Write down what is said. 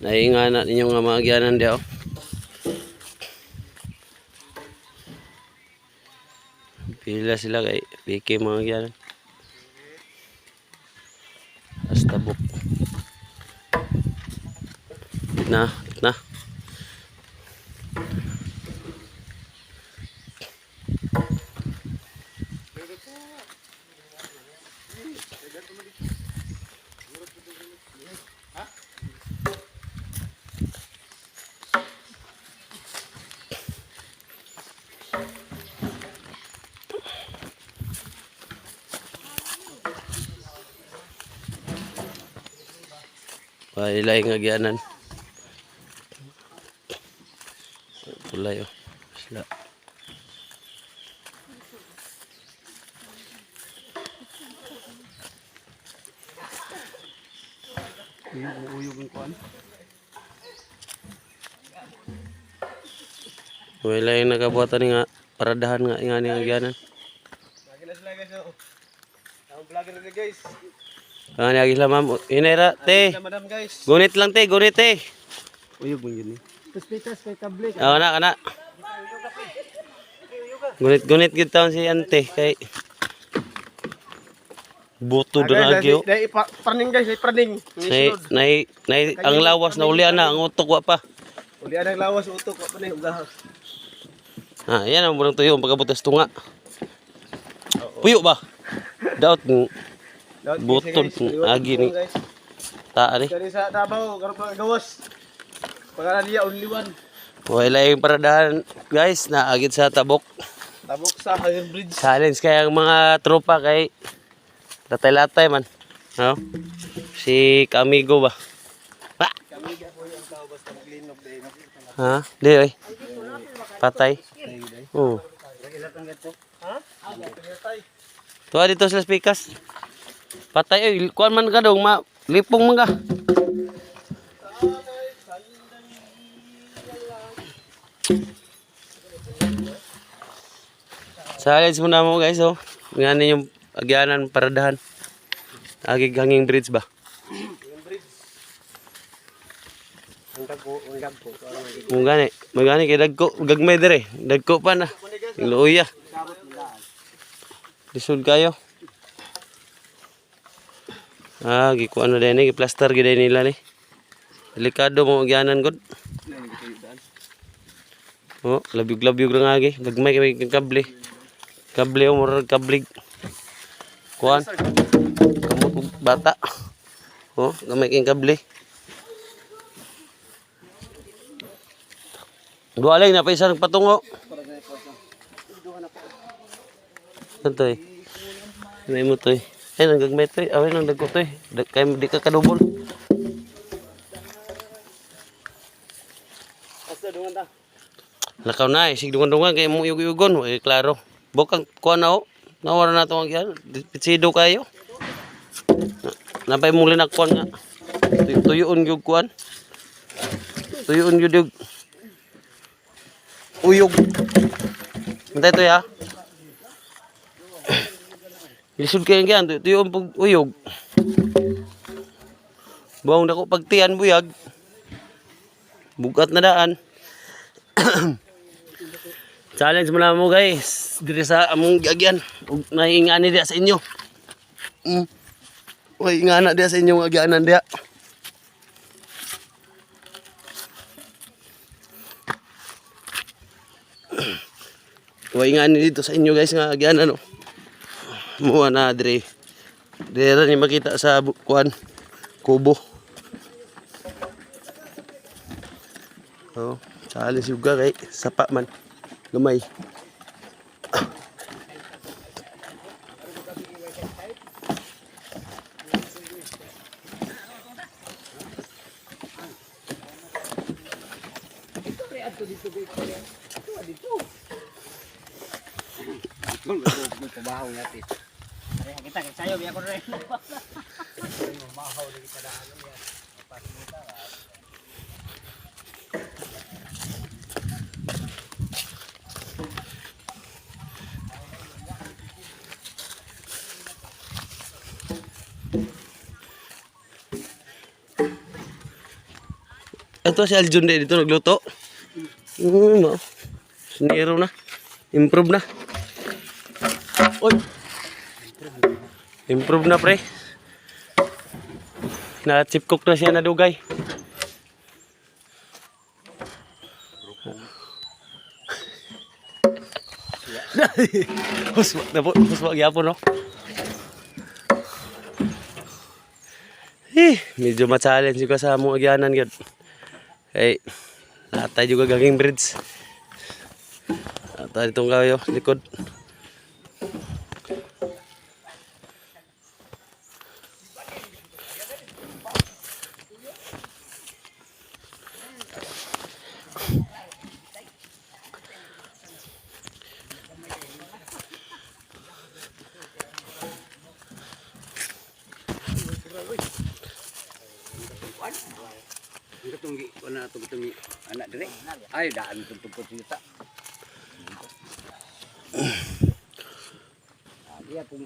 Naingana ninyo nga mga agyanan diha oh. Pila sila kay piki mga agyanan. Hasta buk. Na, na. Pailay nga agyanan. Tulay oh. Sila. Uyog ang kuan. Wala yung nakabuhatan nga paradahan nga nga ni agyanan. Lagi na sila guys. Oh. Ang vlogger na guys. Ang ni sila ma'am. Inera te. Sila madam guys. Gunit lang te, gunit te. Uyog man yun eh. Pitas kay kable. Oh, na kana. Gunit gunit gid taon si ante kay buto do na agyo. Dai praning guys, dai praning. Nay nay nay ang lawas na ulian na ang utok wa pa. Uli ang lawas utok wa pa ni ugahas. Ah, yan ang murang tuyo ang pagkabutas tunga. Puyo ba? Daot Butod, agi ni. Taa ni. Dali sa Davao, karon pa gawas. Pangalan niya only one. Wala yung paradahan guys na agid sa tabok. Tabok sa Hangin Bridge. Challenge kaya ang mga tropa kay latay-latay man. No? Si Kamigo ba? Ah! Kami po yung tao basta maglinog dai no. Ha? Di oy. Patay. Oo. Ha? Tuwa dito sa Las Pikas. Patay oy, kuan man ka dong, ma lipong man ka. Challenge muna mo guys oh. Nga ninyong agyanan paradahan. Agig hanging bridge ba? Ang dagko, ang dagko. Mung gani, magani kay dagko, gagmay dire, dagko pa na. Luya. Lisod kayo. Ah, gikuan na din ni, giplaster gid nila ni. Delikado mo agyanan gud. Oh, labyog-labyog ra nga agi, gagmay kay kable. Kable o murag kablig. Kuan. Kamot og bata. Oh, gamay kay kable. Duha lang na pa isa nagpatungo. Ano to eh? Ano mo to eh? Ay, nang gagmay to eh. Ay, nang dagko to eh. Kaya di ka kadubol. Basta dungan ta. Lakaw na eh. Sig dungan-dungan kay mo yug-yugon. Eh, klaro. Bukang kuha na oh. Nawara na itong agyan. Pitsido kayo. Napay mong linakwan nga. Tuyuon gyud kuan. Tuyuon gyud yug. Uyog. Antay to ya. Lisod kayo yan. Tuyuon pag uyog. Buong dako pagtian buyag. Bugat na daan. Challenge mo na mo guys. Diri sa among giagyan. Ug naingani diha sa inyo. Uy, ingana diha sa inyong agyanan diha. Uy, ingani dito sa inyo guys nga agyanan oh. Muha na dire. Dire ni makita sa kuan kubo. Oh, challenge juga kay sapa man. Gamay. Kita kay sayo biya ko rin. Ito si Aljun din dito nagluto. No. Siniro na. Improve na. Oy. Improve na, pre. Na chip cook na siya na dugay. Huswa na po, huswa gyapon, no. Eh, medyo ma-challenge ko sa among agyanan gyud. Hey, lahat tayo juga gaging bridge. At itong kayo, likod. Ang katunggi, wala na itong tungi. Anak dire. Ay, daan itong tungkod siya. Iya kung